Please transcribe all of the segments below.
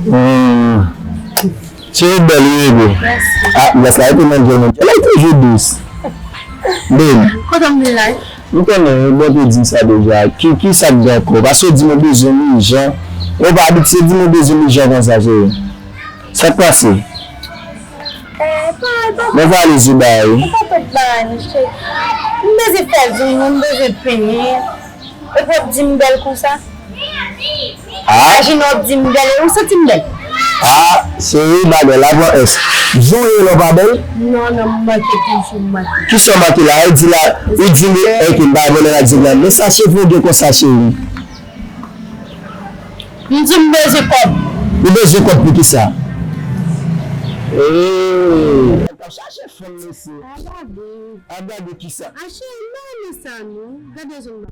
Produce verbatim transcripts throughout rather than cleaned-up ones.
Hmm. Cheri bèl wi, bebe. Mèsi. Ah, gras la, epi nan djèl, nan djèl, la toujou dous. Babe. Kontan m vin la. M konnen, wi, bon, te di m sa deja. Ki, ki sa k gen ankò? Paske w di m w bezwen m ijan. Ou pa abitye di m w bezwen m ijan konsa, cheri. Sa k pase? Eh, pa, pa. Mwen valiz ou ba wi. Ou pa pèt bagay, non, cheri. M bezwen fè zoom, m bezwen penyen. Epi w ap di m bèl konsa? Ah. Imajine w ap di m bèl, e ou santi m bèl? Ah, cheri, bagay la pran S. Jan w ye la, w pa bèl? Non, non, m manke toujou, m manke. Kisa w manke la? Ou di la, ou di m, ok, m pa vòlè la, di la. Men sa cheve w gen konsa, cheri. M di w m bezwen kòb. Ou bezwen kòb pou kisa? Eee. Ap chache fanm, mesye. A gade. A gade kisa? A cheri, m pa renmen sa, non. Gade zòn nan.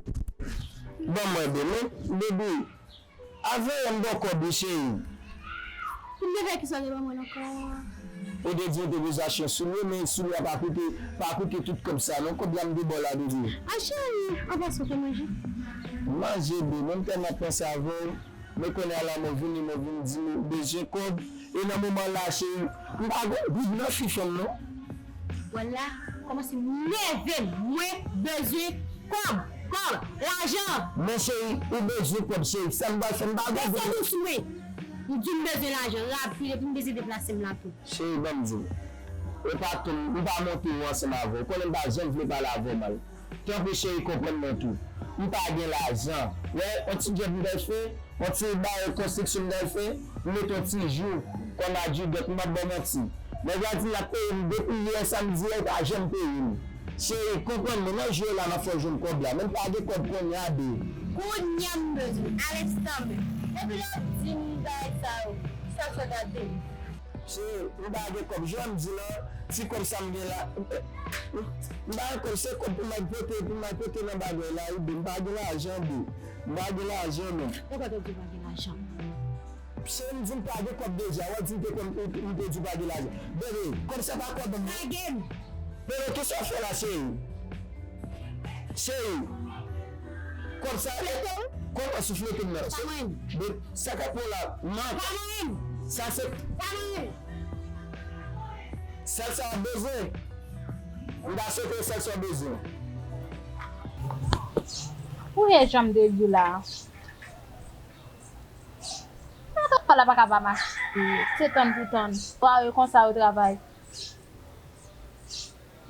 Ban mwen, bebe, bebe. Avan yè m ba w kòb wi, cheri. Pou m te fè kisa w te ban mwen ankò? Ou te di w te bezwen achte yon soulye, men soulye a pa koute, pa koute tout kòb sa non. Kòb la m te ba w la, bebe. A cheri, an pasan w fè manje? Manje, bebe, mwen m tèlman panse avè w. Men kounye a la, mwen vini, mwen vin di m bezwen kòb. E nan moman la, cheri, m pa gon goud nan chifon m non. Wè la, kòmanse nève m. Mwen bezwen kòb, kòb, lajan. Men cheri, ou bezwen kòb, cheri. Sa m pral fè, m pa gen. Desann dous mwen. M di w m bezwen lajan rapid, epi m bezwen deplase m la tou. Cheri, ban m di w. E pa tou, m pa monte ou ansanm avè w. Ou konnen m pa janm vle pale avè w mal. Tanpri, cheri, konprann mwen tou. M pa gen lajan. Wè, yon ti djòb m pral fè, yon ti bagay konstriksyon m pral fè, m mete yon ti jou kòm adjidant, m ap ba w manti. Nèg la di l ap peye m depi yè samdi a, li pa janm peye m. Cheri, konprann mwen, nan jou la m ap fè w jwenn kòb la, men m pa gen kòb kounye a, bebe. Kounye a m bezwen, a lenstan menm. Depi lè w di m bagay sa yo, sa fè gade m. Cheri, m pa gen kòb, jan m di la, ti kòb sa m gen la, m pa gen kòb, se kòb pou m al pote, pou m al pote nan bagay la, wi, bebe, m pa gen lajan, bebe. M pa gen lajan, non. Ou pa t di w pa gen lajan. Cheri, m di m pa gen kòb deja, w ap di m te kòb, m te di w pa gen lajan. Bebe, kòb sa pa kòb m non. Lage m. Bebe, kisa w fè la, cheri? Cheri, kòb sa, kòb an souflete m nan. Pa mwen. Bebe, sa k ap pran la, man. Pa mwen. Sa se. Pa mwen. Sèl sa w bezwen. M ta swete sèl sa w bezwen. Ou wè jan m te di w la. Nan travay la pa ka pa mache. Se tann pou tann. Twa yo konsa yo travay.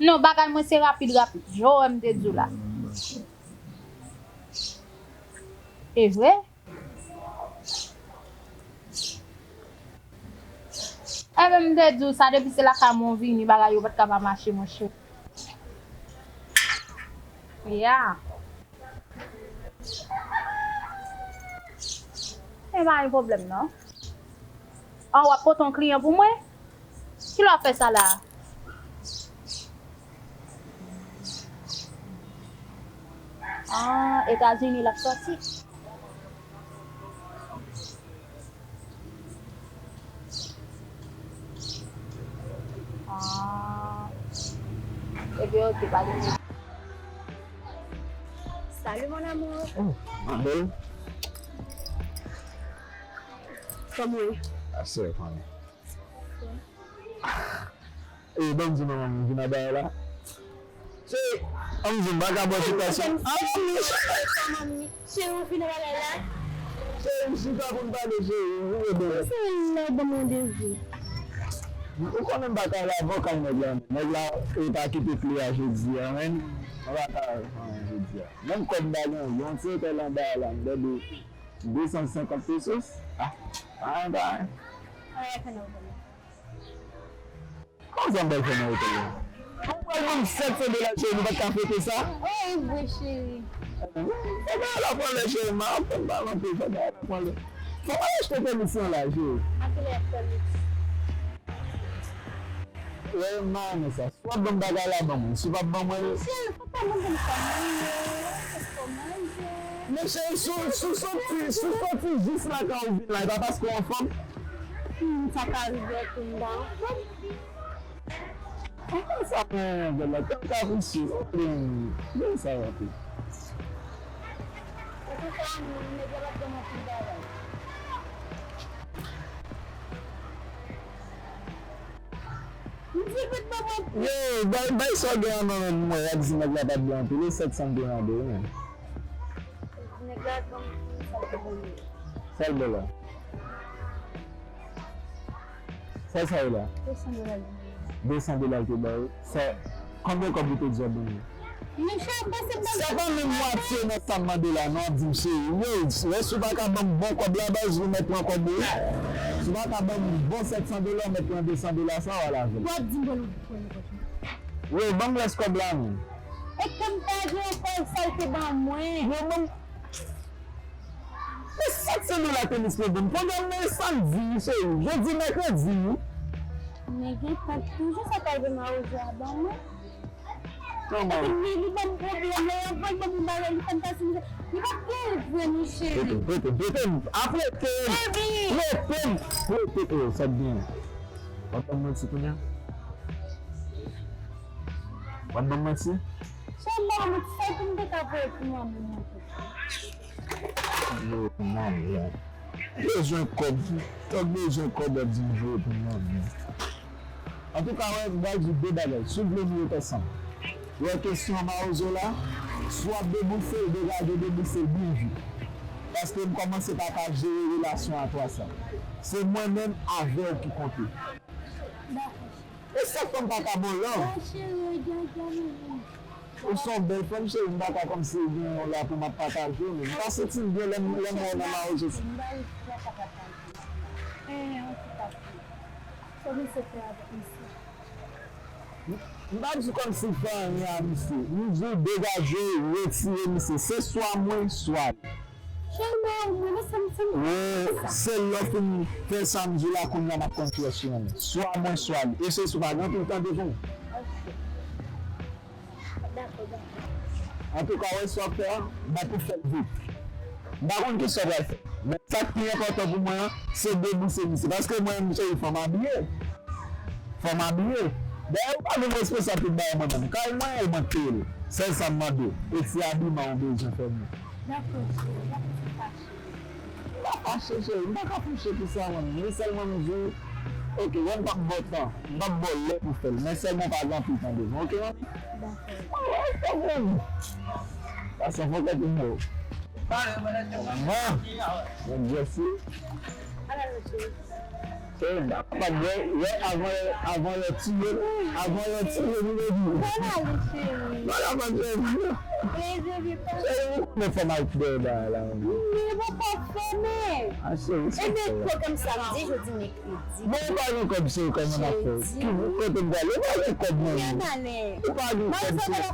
Non, bagay mwen se rapid, rapid. Jan w wè m te di w la. E vre? Enben, m te di w sa, depi se lakay mwen w vini, bagay yo pa t ka pa mache, monchè. Ya. E pa gen pwoblèm, non. An, w ap pote yon kliyan pou mwen? Kilè w ap fè sa la a? Ah, Etazini l ap sòti. Ah. Ebyen, oke, pa gen pwoblèm. Salut, mon amour. Oh, ma belle. Kòman w ye? Ase, fanmi. E, ban m di manman m vin nan bagay la. Se, an m di m pa ka bò chita sou. Ah, manmi. Cheri, ou vin nan bagay la? Cheri, m chita pou m pale, cheri. Ou rete la. Se lè ban m randevou. Ou konnen m pa ka ale avè w kay nèg la, men. Nèg la, e pa kite kle a jodi a, men. Mwen pa ka ale jodi a. Menm kòb m pa gen, yon ti otèl anba a la, m dède de san senkant pesos. Ah, pa anyen, pa anyen. Kòman sa m pral fè nan otèl la? Ou pral ban m sèt san dola, cheri, nou pa t ka fete sa? Oh, e vre, cheri. Fò bagay la pran lè, cheri, m ap aprann pale anpil, fò bagay la pran lè. Fò m al achte pèmi san la, cheri. A kilè y ap fè mix? Wè, m pa renmen sa. Si w ap ban m bagay la, ban mwen. Si w p ap ban mwen. Cheri, fò pa mande m kòman m ye, èske w manje? Men cheri, si w, si w soti, si w soti jis lakay ou vin la, e pa paske w anfòm? Hmm, sa ka rive tou, m pa anfòm. Anfòm sa, men, bèl la, tèm ka kouche. Bèl sa, w ap. Antouka, nèg la p ap ban m anpil bagay. Yo, bay, bay sa w gen an nan men m, mwen, y ap di nèg la pa t byen anpil, e sèt san m te mande wi, men. Nèg la ban m sa l te ban m. Sa l ba w la? Sa sa ye la? De san dola l te ban m. De san dola l te ba w. Sa, konbyen kòb ou te di w ap ban mwen? Monchè, pase m. Se pa menm mwatye nan sa m mande la, non, w ap di m cheri. Yo, lè si w pa ka ban m bon kòb la, baz, ou mèt pran kòb ou. Si w pa ka ban m bon sèt san dola, ou mèt pran de san dola, sa w al avè l. W ap di m pou l pran yon kòb. Yo, ban m rès kòb la, non. E ke m pa gen ankò sa l te ban mwen. Yo, ban m. Men sèt san dola tenis mwen ban m. Pandan m nan samdi, wi, cheri. Jodi mèkredi, wi. Men gen tan toujou sa k al vin mawozo a ban mwen. Kòman? Epi li, li ban m pwoblèm, lè y ap ban m bagay, li fè m pase mizè. Li pa t gen vre, non, cheri. Prete m, prete m, prete m. A prete m. Baby! Prete m. Prete, oh, sa t byen. W ap ban m manti kounye a? W ap ban m manti? Cheri, m pa manti, sa pou m te ka voye pou mwen menm, mwen. Yo, manman. Bezwen kòb. Tòg bezwen kòb, w ap di m voye pou manman. Antouka, wè, m pral di w de bagay. Si w vle nou ret ansanm. Wè, kesyon mawozo la, si w ap debouse l, degaje w debouse l byen vit. Paske m kòmanse pa ka jere relasyon a twa sa. Se mwen menm avè w ki konte. Dakò. E sa fè m pa ka ba w love. Bon, cheri, gen, gen, gen. Ou se yon bèl fanm, cheri, m pa ka kòmsi gen yon la pou m ap pataje w, men m pa santi m byen lè m, lè m wè w nan mawozo. M pa di kòmsi fè anyen a misye. M di w degaje w, retire misye. Se swa mwen, swa li. Cheri, mwen, mwen, mwen, se m, se m. Wi, se lè w fin fè sa m di w la, kounye a m ap konn kiyès ou renmen. Swa mwen, swa li. E se si w pa gen anpil tan devan w. Ok. Dakò, dakò. Antouka, wè sa w ap fè a, m ap fè l vit. M pa konn kisa w pral fè. Men sa k pi enpòtan pou mwen an, se debouse misye. Paske mwen menm, cheri, fò m abiye. Fò m abiye. Dayè, ou pa menm responsab tout bagay mwen menm. Kay mwen, e mwen k peye l. Sèl sa m mande w. E ti abiman ou bezwen fè m. Dakò, cheri. M pa fache, cheri. M pa ka fache pou sa, mwen. Men sèlman m di w, ok, wè m p ap ba w tan. M p ap ba w lè pou fè l. Men sèlman w pa gen anpil tan devan, ok, mami? Dakò. Alright, pa gen. Pase yon fòkè pou mwen. Mwen, mwen, Jesse. Ala, cheri. Cheri, m pa kapab, wè, wè, avan, avan yo tiye m, avan yo tiye m, yo di. Bon, ale, cheri. Bon, la, bon, cheri. Plezi, vye pa. Cheri, ou konnen fò m al dèyè bagay la, wi. Men, bon, pa fèmen. A, cheri, sa fè. Ebyen, pwogram samdi, jodi, mèkredi. Bon, ou pa gen kòb, cheri, kòman n ap fè? Jedi. Ki, kote m prale? Ou pa gen kòb, non? Ou pa gen kòb, cheri.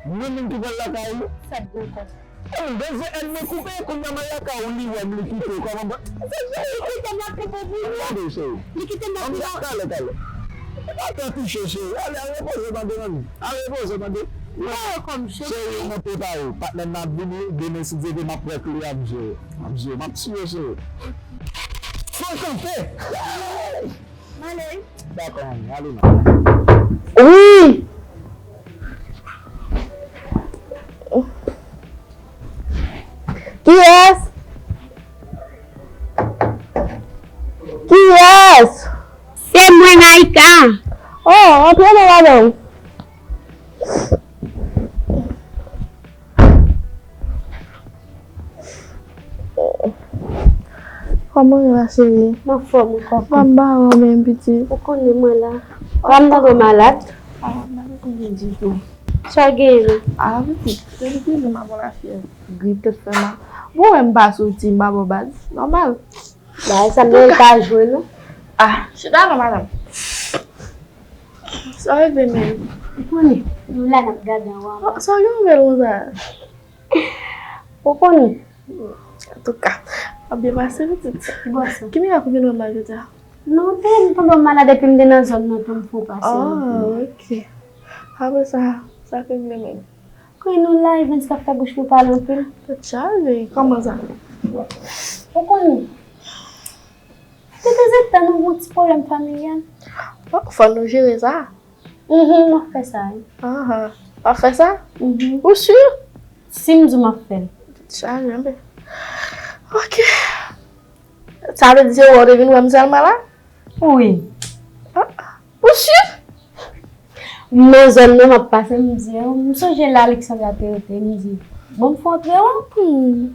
Mwen menm ki pral lakay ou? Sa t gen kòb. Mwen bezwen èd mwen koupe, kounye a m al lakay ou, li wè m, li kite w, kòman mwen? Se cheri, li kite m ap koupe pou ou. Tande, cheri. Li kite m ap koupe. Talè, talè. Pa fè touche, cheri. Ale, al repoze w tande, manmi. Al repoze w tande. Mwen kòm cheri. Cheri, mwen prepare w. Patnè m ap vini, demen si Dye vle, m ap pran kle a, m jere. M ap jere, m ap tiye, cheri. Fò l kanpe. M ale wi. Dakò, manmi, ale non. Wi. Kiyès? Kiyès? Se mwen, Naïka. Oh, antre non, madanm. Kòman w ye, ma chérie? M anfòm, ou kòkòt. Kòman w ye menm, pitit? Ou konnen mwen la. Ou pa m tande w malad? Ah, m pa tande ditou. Sa w genyen menm? Ah, pitit, depi ke nou m ap yon lafyèv, grip, tèt fè mal. Bon, wè m pa soti, m pa bò baz. Nòmal. Bagay sa m pa jwe non. Ah, chita non, madanm. Sa rive menm? Ou konnen, nou la n ap gade anwo a. Sa gen nouvèl konsa? Ou konnen. Antouka, w ap byen pase, pitit. Bò sa. Ki mirak ou vin wè m la jodi a? Non, te m tonbe malad epi m te nan zòn nan tou, m fè w pase. Ah, ok. Apre sa, sa k rive menm? Kwen nou la, Evens k ap fè bouch li pale anpil. Tèt chaje, kòman sa? Ou konnen, de tanzantan nou gen yon ti pwoblèm familyal. Bon, fò nou jere sa. Mhm, m ap fè sa, wi. Ahan. W ap fè sa? Mhm. Ou si? Si m di w m ap fè l. Tèt chaje anpil. Ok. Sa vle di se wè w te vin wè m sèlman la? Wi. Tchip! M nan zòn nan, m ap pase, m di, oh, m sonje lè Alexandra te rete, m di, bon, m fè yon trewo pou m.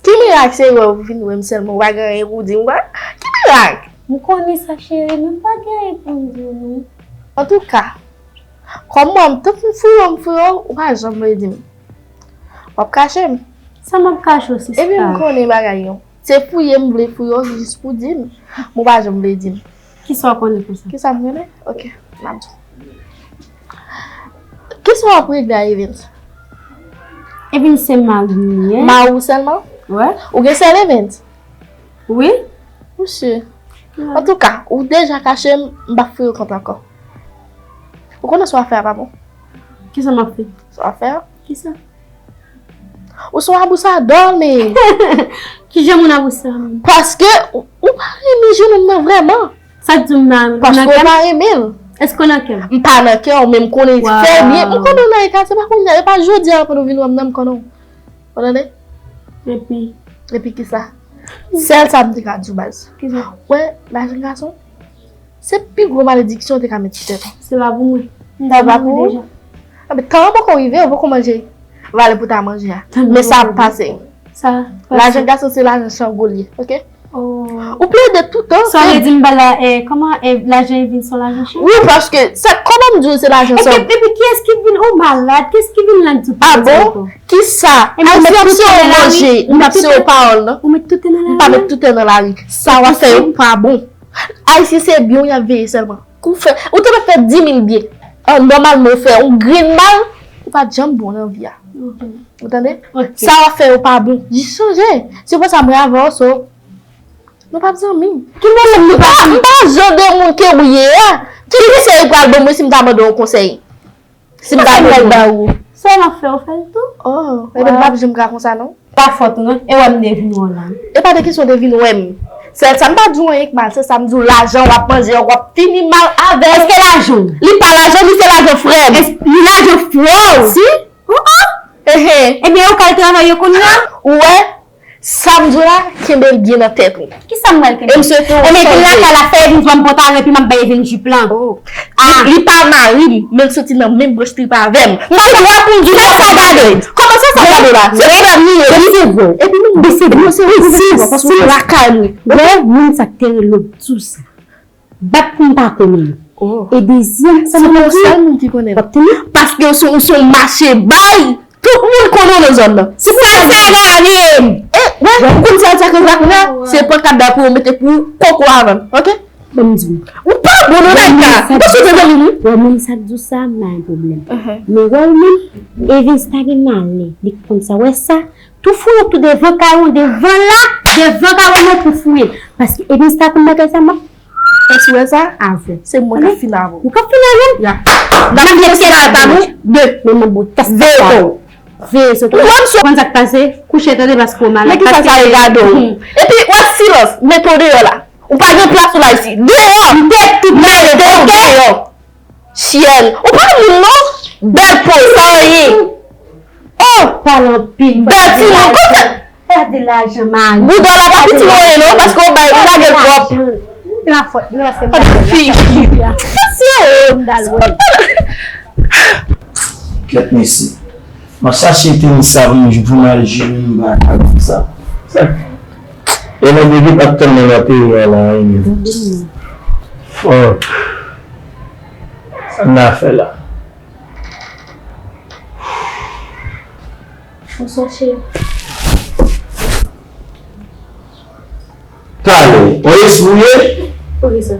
Ki mirak se wè w vin wè m sèlman, w pa gen anyen pou w di m, w pa, ki mirak? M konnen sa, cheri, men m pa gen anyen pou m di w, non. Antouka, kòm mwen, m tankou m fouye w, m fouye w, ou pa janm vle di m. W ap kache m. Sa m ap kache w, sista? Epi m konnen bagay yo. Se fouye m vle fouye w jis pou di m. Men w pa janm vle di m. Kisa w konnen konsa? Kisa m konnen? Ok, m ap di w. Kisa w ap regle a Evens? Evens se mari m ye. Mari w sèlman? Wi. Ou gen sèl Evens? Wi. Ou si? Wi. Antouka, ou deja kache m, m p ap fouye w kont ankò. Ou konnen sa w ap fè a pa bon. Kisa m ap fè? Sa w ap fè a? Kisa? Ou se yon abusadò, men. Kijan moun abusadò? Paske ou, ou pa renmen jennonm nan vrèman. Sa k di w m pa renmen l? Paske w pa renmen l. Èske w nan kè m? M pa nan kè w, men m konnen trè byen. M konnen w nan kè, se pa kounye a, e pa jodi a pou nou vin wè m nan, m konnen w. Ou tande? Epi? Epi kisa? Sèl sa m te ka di w, baz. Kisa? Wè, lajan gason. Se pi gwo malediksyon w te ka met sou tèt ou. Se pa pou mwen. M ta di w deja. Anben, tan an poko rive, ou poko manje valè pou w ta manje a. Men sa ap pase. Sa pase. Lajan gason se lajan chango l ye, ok? Oh. Ou plede toutan. Sa w vle di m ba la, eh, kòman, eh, lajan Evens se yon lajan chango? Wi, paske se, kòman m di w se lajan chango? Epi, epi kiyès ki vin, ou malad, kiyès ki vin la di w? Ah bon? Kisa? Ayisyen ap se yon manje, m p ap se yon pawòl, non. Ou met tout tenten nan lari? M pa met tout tenten nan lari. Sa w ap fè yo pa bon. Ayisyen se byen w y ap veye sèlman. Kou fè, ou te mèt fè dis mil byen. An, nòmalman, ou fè yon grenn mal, ou pa t janm bon nan vi a. Ou tande? Sa w ap fè yo pa bon. Jis chanje. Se pou sa mwen avè w, so, nou p ap zanmi. Ki pwoblèm nou pa? M pa jan de moun ke ou ye a. Ki konsèy ou pral ban mwen si m ta mande w yon konsèy? Si m ta pral ba ou. Sa m ap fè, ou fè l tou. Oh, ebyen m p ap janm ka konsa non. Pa fòt ou non. E wè m te vin wè w la. E pa de kesyon w te vin wè m. Sèl sa m pa di w anyen k mal, se sa m di w, lajan w ap manje a, w ap fini mal avè l. Èske lajan w? Li pa lajan, li se lajan frè m. Li lajan frè w? Si. Oh, oh. Ehe. Ebyen, ou k al travay yo kounye a? Ou wè? Sa m di w la, kenbe l byen nan tèt ou. Kisa m pral kenbe? E m swete w chanje. Ebyen, lakay la fè Evens ban m pantalon epi m ap bay Evens jip lan. Oh. Ah. Li pa mari m, men l soti nan menm branch trip avè m. M pa gen dwa pou m di sa, sa gade. Kòman sa, sa gade la? Se pwoblèm li ye, wi. Epi nou, se vre, se vre, paske se lakay mwen. Wè, moun sa k te rele w di w sa. Bat pou m pa konnen l. Oh. E dezyèm, sa m ap di w, w ap tande? Paske w se, w se yon mache bay. Tout moun konnen w nan zòn nan. Se pou sa sa gade m. E, wè, ou konn sa sa ke sa konnen? Se pankad la pou yo mete pou koko avan, ok? Ban m di w. Ou pa bon nan nèg la. Ou pa sou tèt li, wi. Wè, moun sa k di w sa, m pa gen pwoblèm. Men wè w menm, Evens pa gen malè. Li konn sa. Wè sa, tou fou yo tou devan kay ou, devan la, devan kay ou, pou fouye. Paske Evens ta konn bagay sa, m ap Èske w wè sa? Avè. Se mwen k ap fin avè w. Ou k ap fin avè m? Ya. N ap fè tèt pa nou de. Men mwen bo tèt pa w. Veye sou tèt. Ou wè m sou. Konn sa k pase? Kouche tande paske w malad. Men kisa sa regade w? Epi w ap silans, mete w deyò la. Ou pa gen plas ou la isi. Deyò! M te tout mete w deyò. Chyèl. Ou pa moun non. Bèl po, san anyen. Oh! Pale anpil. Dòti non, kote? Gade lajan mari. Bouda la pa piti moyen non, paske w bay, ou lage l twòp. Lafòt li, paske m pa figi. Mesye, oh, m dal wè. Kèt mesye. M ap chache tenis sa pou m, pou m al jwe, m pa ka fè sa. Sa. E nan depi pa tèlman nan peyi a la, wi. Fòk. Sa n a fè la. Bonswa, cheri. Talè, on espri w ye? Poukisa?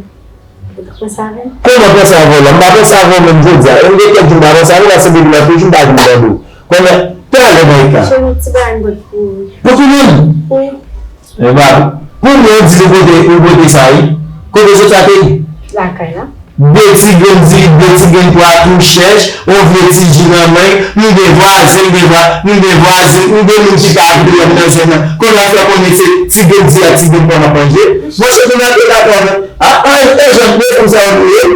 Ou t ap panse avè m? Kòman panse avè w la? M pa panse avè w menm jodi a. E m gen kèk jou m pa panse avè w, paske depi nan toujou m pa vin tande w. Kòman, talè, Maïka. Cheri, yon ti bagay m pot pou ou. Pou tout moun? Wi. Epa, pou mwen, ou di ou pote, ou pote sa, wi. Kote sot sa te ye? Lakay la. De ti grenn dirit, de ti grenn pwa tou chèch, yon vye ti ji nan men, m gen vwazen, m gen vwa-, m gen vwazen, m gen moun ki pa vle wè m nan zòn nan. Kounye a fè konnen se ti grenn dirit ak ti grenn pwa m ap manje. Monchè, kounye a te la pwa, a, a, e jan de fanm sa yo ye.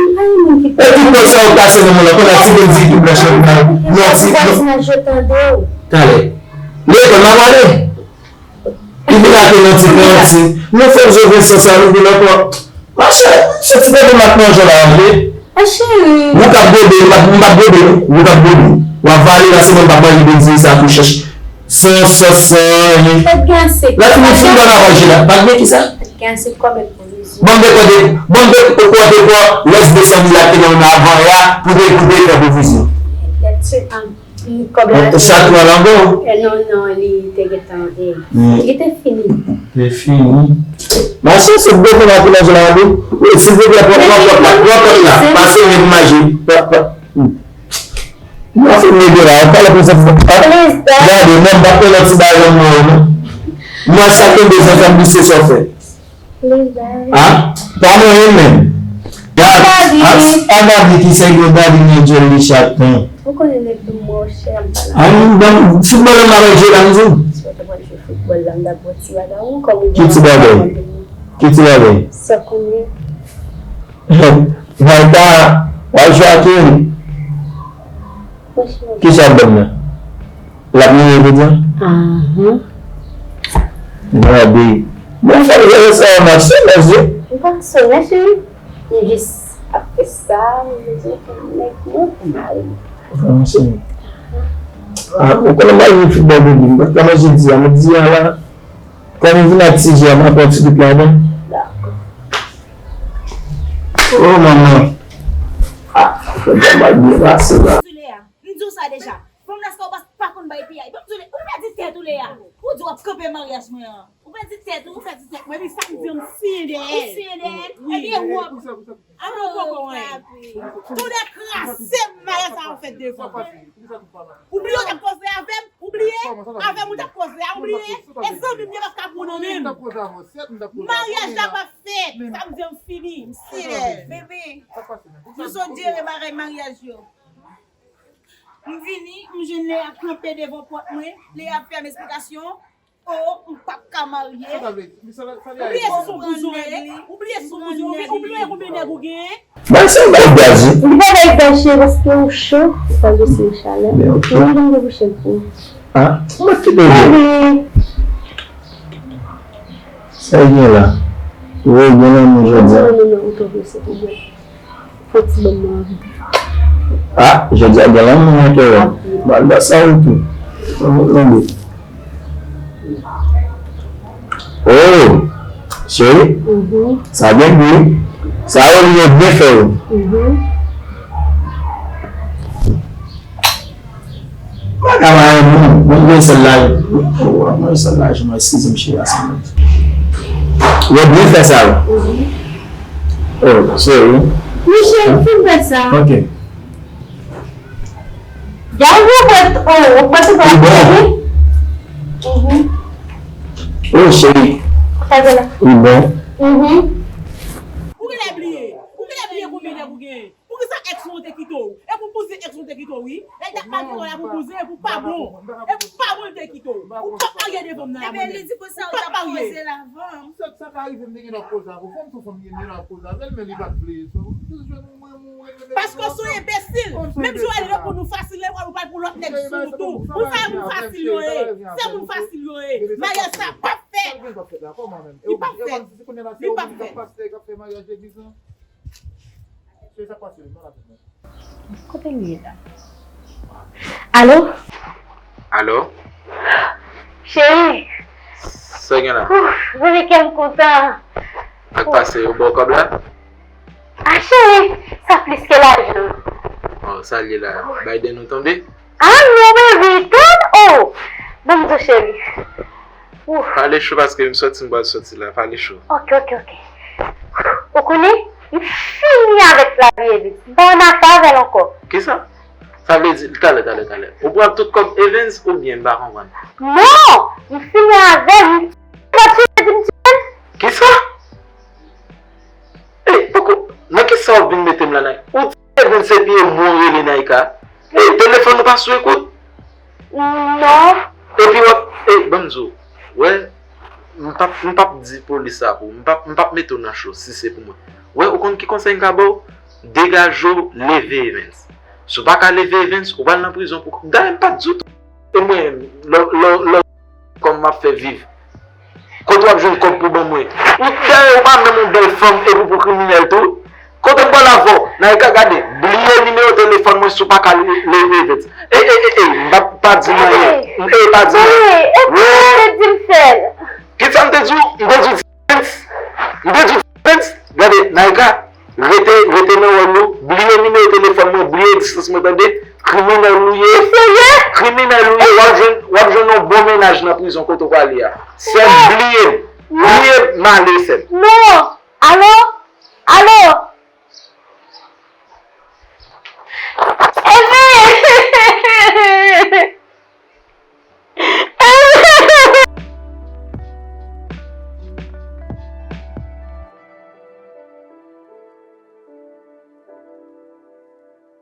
E tout pòt sa yo pase nan mwen la, kounye a ti grenn dirit tou blanch nan, nan ti. Vwazinaj yo tande w. Talè. Lekòl m ap ale. Li vin ate nan ti kantin. Nou fè m jwe vin san sa, nou vin ankò. Machè, se ti bebe m ap manje la, wi. Mwen k ap gobe, m p ap, m p ap gobe, non. Mwen k ap gobe. W ap vale la, se mwen m p ap manje bondye sa tou chèch. San sòs, san anyen. Lè fini, fini ban nan manje la. Pa gen ki sa? Ban m de kòde, ban m de kòde kò, lès de san mil la ki nan avan ya, pou de, pou de fè pwovizyon. Sa tou alango. Non, non, li te gentan, li te fini. Te fini. Mache, se gwo fè manje la tou. Silvouplè, pran pòt la, pran pòt la. Pase men pou manje. Mwen fin nèg la, ou pale pou sa. Gade, mwen pa pran lòt ti bagay nan mwen non. Mwen sa ke bezwen fè m plis se sa w fè. Ah, pa mwen menm. Gad, a Dadi ki se yon Dadi nan djòl li chak tan. Ou konnen depi mwen chè m pa la. An ban m foutbòl la m pa wè je la m di w. Si w te pral jwe foutbòl la m t ap wè ti bagay ou kòm ou Ki ti bagay? Ki ti bagay? Sa konnen. Malta, w al jwe ak Eric. Kisa w ap ban m nan? L ap mouye jodi a? Ahan. Gade. Bon, fò l jere sa yon match, se lè je. M pa sonje, cheri. M jis ap fè sa, m bezwen fè nèg mwen pou mari m. Bon, cheri. Ah, ou konnen m pa jwe foutbòl depi. M pa t ka manje di a, men di a la. Kòm m vin ak ti je a, m ap pran ti bout ladan. Dakò. Oh, manman. Ah, fè bèl mal byen pase la. M di w sa deja. Fanm nan sa ou pa, pa konn bay piyay. Ban m di w, ou pèdi tèt ou, Lea. Ou di w ap kanpe maryaj mwen an. Ou pèdi tèt ou. Ou pèdi tèt mwen. Epi sa m di w, m siyen dèyè l. Ou siyen dèyè l? Wi. Epi e wòb. An nou poko anyen. Toude kraze maryaj sa ou fèt devan. Ou bliye w t ap koze avè m? Ou bliye? Avè m ou t ap koze a? Ou bliye? E zanmi m yo p ap ka pran w nan men m. Maryaj la p ap fèt. Sa m di w, m fini. M siyen dèyè l. Bebe, nou sot jere bagay maryaj yo. M vini, m jwenn Lea kanpe devan pòt mwen. Lea ap fè m esplikasyon. Oh, m p ap ka marye. Sa sa vle di? Sa sa vle di? Ou bliye sou bouzen w, ou bliye sou bouzen w, ou bliye konbyen nèg ou genyen? Bay sa bay gaz wi. Li pa bay gaz cheri paske ou cho, ou pa dosye chalè. Men ok. Mwen vin debouche l pou ou. Ah, ou mèt kite l. Sa gen la? Ou gen lanmou jodi a? Non, non, non, ou twò prese pou mwen. Fò ti ban mwen anvi. Ah, jodi a gen lanmou nan kè w. Ba l ba sa ou tou. Lanmou lanmou. Oh, cheri. Mhm. Sa gen gou. Sa yo li yo byen fè yo. Mhm. M pa ka mare moun. Mwen mwen sèl la. Mwen sèl la, mwen sizèm cheri a sa mwen. Yo byen fè sa yo. Oh, seri. Michel, fin fè sa. Ok. Gade ou pwet, oh, ou pwet ou pa bon. Mhm. Oh, cheri. Sa gen la. Li bon. Mhm. Ou genlè bliye. Ou genlè bliye konbyen nèg ou genyen. Poukisa ex ou te kite w? E pou bouzen ex ou te kite w, wi. Lè l t ap maltrete w la pou bouzen, e pou pa bon. E pou pa bon l te kite w. Ou p ap marye devan m nan la mwen menm. Ou p ap marye. Sa, sa ka rive m te gen dwa koze avè w. Fanm tou fanm gen dwa koze avè l, men li pa t vle. So, ou jis jwenn mwen, mwen, mwen, mwen, Paske w se yon enbesil. Menm jan w al reponn ou fasil la, ou pral pou lòt nèg sou ou tou. Ou sa moun fasil yo ye. Se moun fasil yo ye. Maryaj sa p ap fèt. Li p ap fèt. Li p ap fèt. Kote l ye la? Alo? Alo? Cheri! Sa gen la? Ouf, bebe kè m kontan. Sa k pase, yo ba w kòb la? Ah, cheri, sa plis ke lajan. Oh, sa l ye la? Biden ou tonbe? Ah non, bebe, tann, oh! Ban m di w, cheri. Ouf. Pale cho paske m sòti, m pral sòti la. Pale cho. Ok, ok, ok. Ou konnen, m fini avèk lavi Evens. M pa ann afè avè l ankò. Kisa? Sa vle di, talè, talè, talè. Ou pran tout kòb Evens oubyen m pa konprann? Non! M fini avè l, m fini avè l, m fini avè l. Kisa? Ey, poko, nan kisa w vin mete m la, Naïka? Ou di Evens se piye mwen w rele Naïka? Ey, telefòn ou pa sou ekout? Non. Epi w ap, ey, ban m di w, wè, m p ap, m p ap di polis sa pou ou, m p ap, m p ap mete w nan cho si se pou mwen. Wè, ou konn ki konsèy m ka ba w? Degaje w, leve Evens. Si w pa ka leve Evens, ou pral nan prizon pou, dayè m pa t di w tou. E mwen, lè, lè, lè, kòman m ap fè viv? Kote w ap jwenn kòb pou ban mwen? Ou dayè ou pa menm yon bèl fanm epi w pou kriminèl tou? Kote m pral avè w? Naïka, gade, bliye nimewo telefòn mwen si w pa ka leve vit. E, e, e, e, m pa, pa di m anyen. E, pa di m anyen. Wi, e, e, e, di m sèl. Kisa m te di w? M te di w Prince. M te di w Prince. Gade, Naïka, rete, rete nan wòl ou. Bliye nimewo telefòn mwen, bliye distans mwen, tande. Kriminèl ou ye. Ou serye? Kriminèl ou ye. W ap jwenn, w ap jwenn yon bon mennaj nan prizon kote w prale a. Sèm, bliye m. Bliye m, m ale, sèm. Non. Alo? Alo?